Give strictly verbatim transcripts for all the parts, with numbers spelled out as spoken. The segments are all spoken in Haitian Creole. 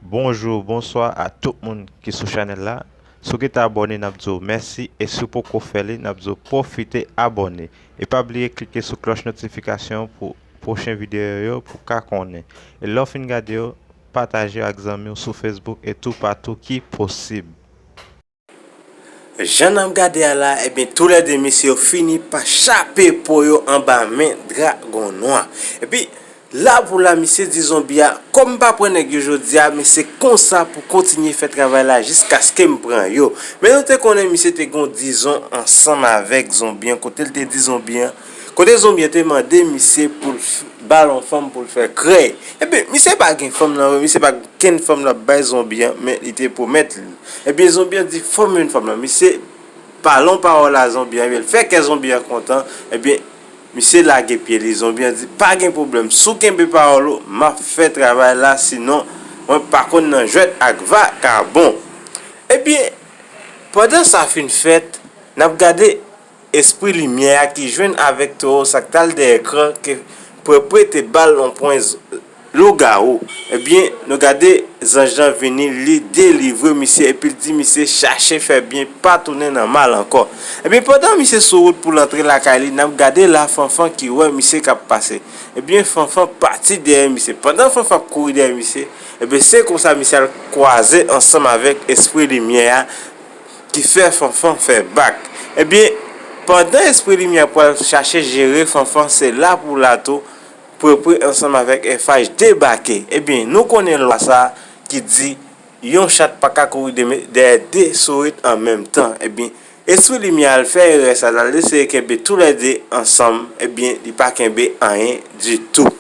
Bonjou, bonswa a tout moun ki sou chanèl la. Si w gentan abòne, n ap di w mèsi, e si w poko fè li, n ap di w pwofite abòne. E pa bliye klike sou klòch notifikasyon pou pwochen videyo yo pou w ka konnen. E lè w fin gade yo, pataje yo ak zanmi w sou Facebook e toupatou ki posib. Jan n ap gade a la, ebyen, toulède mesye yo fini pa chape po yo anba men Dragon Nwa. Epi, la pou la, misye di zonbi a, kòm m pa pran nèg yo jodi a, men se konsa pou kontinye fè travay la jiskaske m pran yo. Men nou te konnen misye te gon dizon ansanm avèk zonbi an, kote l te di zonbi an, kote zonbi an te mande misye pou l f- ba l yon fanm pou l fè krèy. Ebyen, misye pa gen fanm nan vre, misye pa gen okenn fanm l ap bay zonbi an, men li te pwomèt li. Ebyen, zonbi an di, "Fò m jwenn fanm nan." Misye pale yon pawòl a zonbi an, ebyen, l fè kè zonbi an kontan, ebyen, misye lage pye li. Zonbi an di, "Pa gen pwoblèm, si w kenbe pawòl ou, m ap fè travay la, sinon, mwen pa konn nan jwèt ak vakabon." Ebyen, pandan sa fin fèt, n ap gade espri limyè a ki jwenn avèk towo sa k t al dèyè kran ke Pwepwe te ba l yon pwen z- lougawou. Ebyen, nou gade zanj lan vini, li delivre misye epi l di misye chache fè byen, pa tounen nan mal ankò. Ebyen, pandan misye sou wout pou l antre lakay li, n ap gade la Fanfan ki wè misye k ap pase. Ebyen, Fanfan pati dèyè misye. Pandan Fanfan ap kouri dèyè misye, ebyen, se konsa misye al kwaze ansanm avèk espri limyè a ki fè Fanfan fè bak. Ebyen, pandan espri limyè pral chache jere Fanfan, se la pou la tou, Pwepwe ansanm avèk F H debake. Ebyen, nou konnen lwa sa a ki di yon chat pa ka kouri deme- dèyè de sourit an menm tan. Ebyen, espri limyè a al fè erè sa a, l al eseye kenbe toulède ansanm, ebyen, li pa kenbe anyen ditou.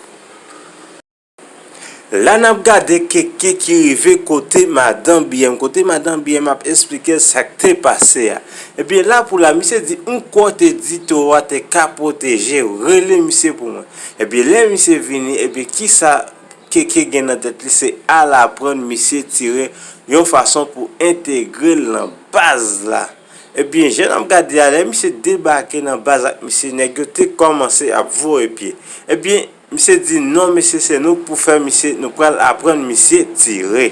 La n ap gade Keke ki rive kote madan Biyèm, kote madan Biyèm ap esplike l sa k te pase a. Ebyen, la pou la, misye di, "M kwè w te di towo a te ka pwoteje w, rele misye pou mwen." Ebyen, lè misye vini, ebyen, kisa Keke gen nan tèt li, se al aprann misye tire yon fason pou entegre l nan baz la. Ebyen, jan n ap gade a, lè misye debake nan baz ak misye, nèg yo te kòmanse ap voye pye. Ebyen, misye di, "Non, mesye, se nou k pou fè misye, nou pral aprann misye tire."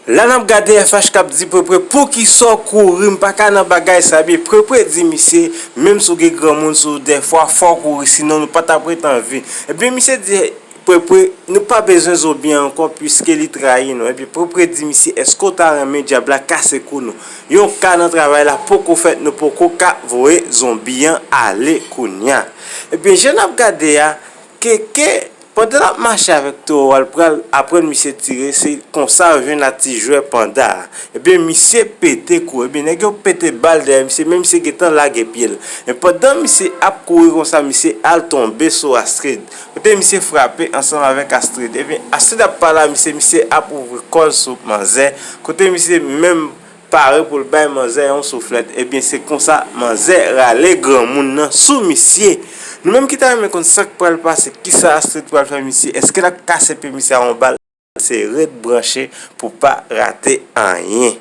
La n ap gade F H k ap di Pwepwe, "Poukisa w kouri? M pa ka nan bagay sa." Ebyen, Pwepwe di misye, "Menm si w gen granmoun sou w, dèfwa fò w kouri, sinon nou pa t ap ret an vi." Ebyen, misye di Pwepwe, "Nou pa bezwen zonbi an ankò, piske li trayi nou." Ebyen, Pwepwe di misye, "Èske w ta renmen dyab la kase kou nou? Yon ka nan travay la poko fèt, nou poko ka voye zonbi an ale kounye a." Ebyen, jan n ap gade a, Keke, pandan l ap mache avèk towo a, l pral aprann misye tire, se konsa yo jwenn ak ti jwè panda a. Ebyen, misye pete kouri. Ebyen, nèg yo pete bal dèyè misye, men misye gentan lage pye l. Men pandan misye ap kouri konsa, misye al tonbe sou Astrid. Kote misye frape ansanm avèk Astrid. Ebyen, Astrid ap pale a misye, misye ap ouvri kò l sou manzè. Kote misye menm pare pou l bay manzè yon souflèt. Ebyen, se konsa manzè rale granmoun nan sou misye. Nou menm ki ta renmen konn sa k pral pase, kisa Astrid pral fè misye, èske l ap kase pye misye a yon bal? Se ret branche pou pa rate anyen.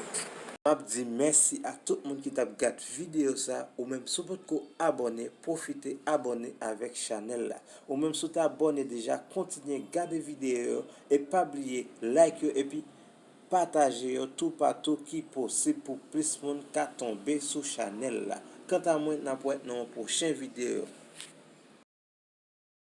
M ap di mèsi a tout moun ki t ap gad videyo sa. Ou menm, si w potko abòne, pwofite abòne avèk chanèl la. Ou menm, si w te abòne deja, kontinye gade videyo yo e pa bliye like yo epi pataje yo toupatou ki posib pou plis moun ka tonbe sou chanèl la. Kanta mwen, n ap wè nan yon pwochen videyo.